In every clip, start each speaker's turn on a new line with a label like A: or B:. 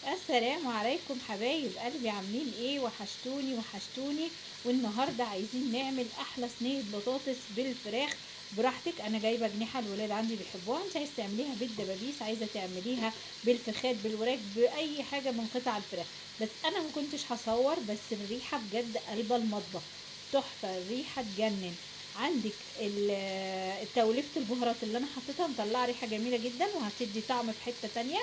A: السلام عليكم حبايب قلبي، عاملين ايه؟ وحشتوني وحشتوني. والنهارده عايزين نعمل احلى صينية بطاطس بالفراخ. براحتك، انا جايبه جنيحه الولاد عندي بيحبوها. انت عايز تعمليها بالدبابيس، عايزه تعمليها بالفخاد، بالوراك، باي حاجة من قطع الفراخ. بس انا ما كنتش هصور، بس الريحة بجد قلبه المطبخ تحفة، الريحة تجنن. عندك توليفة البهارات اللي انا حطيتها مطلعه ريحه جميلة جدا وهتدي طعم في حتة تانية.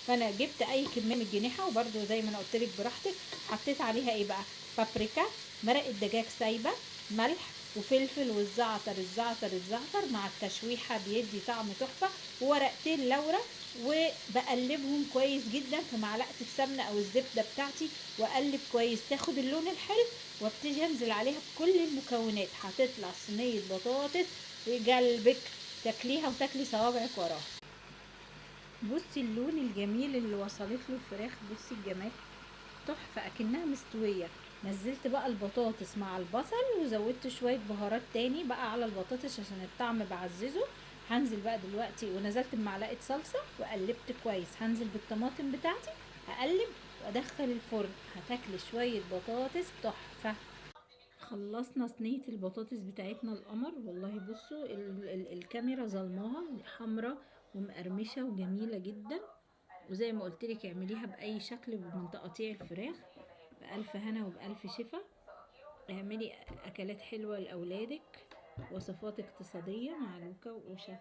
A: فانا جبت اي كمية من الجنيحه، وبرده زي ما انا قلت لك براحتك. حطيت عليها ايه بقى؟ بابريكا، مرق الدجاج سايبه، ملح وفلفل، والزعتر الزعتر الزعتر مع التشويحه بيدي طعم تحفة، وورقتين لورا، وبقلبهم كويس جدا في معلقه السمنة او الزبدة بتاعتي، واقلب كويس تاخد اللون الحلو، وابتدي انزل عليها بكل المكونات. هتطلع صينية بطاطس في قلبك، تاكليها وتاكلي صوابعك وراها. بصي اللون الجميل اللي وصلت له الفراخ، بصي الجمال تحفة اكنها مستوية. نزلت بقى البطاطس مع البصل، وزودت شوية بهارات تاني بقى على البطاطس عشان الطعم بعززه. هنزل بقى دلوقتي، ونزلت بمعلقه صلصه وقلبت كويس. هنزل بالطماطم بتاعتي، هقلب وادخل الفرن. هتاكلي شوية بطاطس تحفة. خلصنا صينية البطاطس بتاعتنا القمر والله. بصوا الكاميرا ظلماها، حمرا ومقرمشه وجميلة جدا. وزي ما قلت لك اعمليها باي شكل من تقاطيع الفراخ. بألف هنا وبألف شفا. اعملي اكلات حلوة لاولادك، وصفات اقتصادية مع لوكا وأوشا.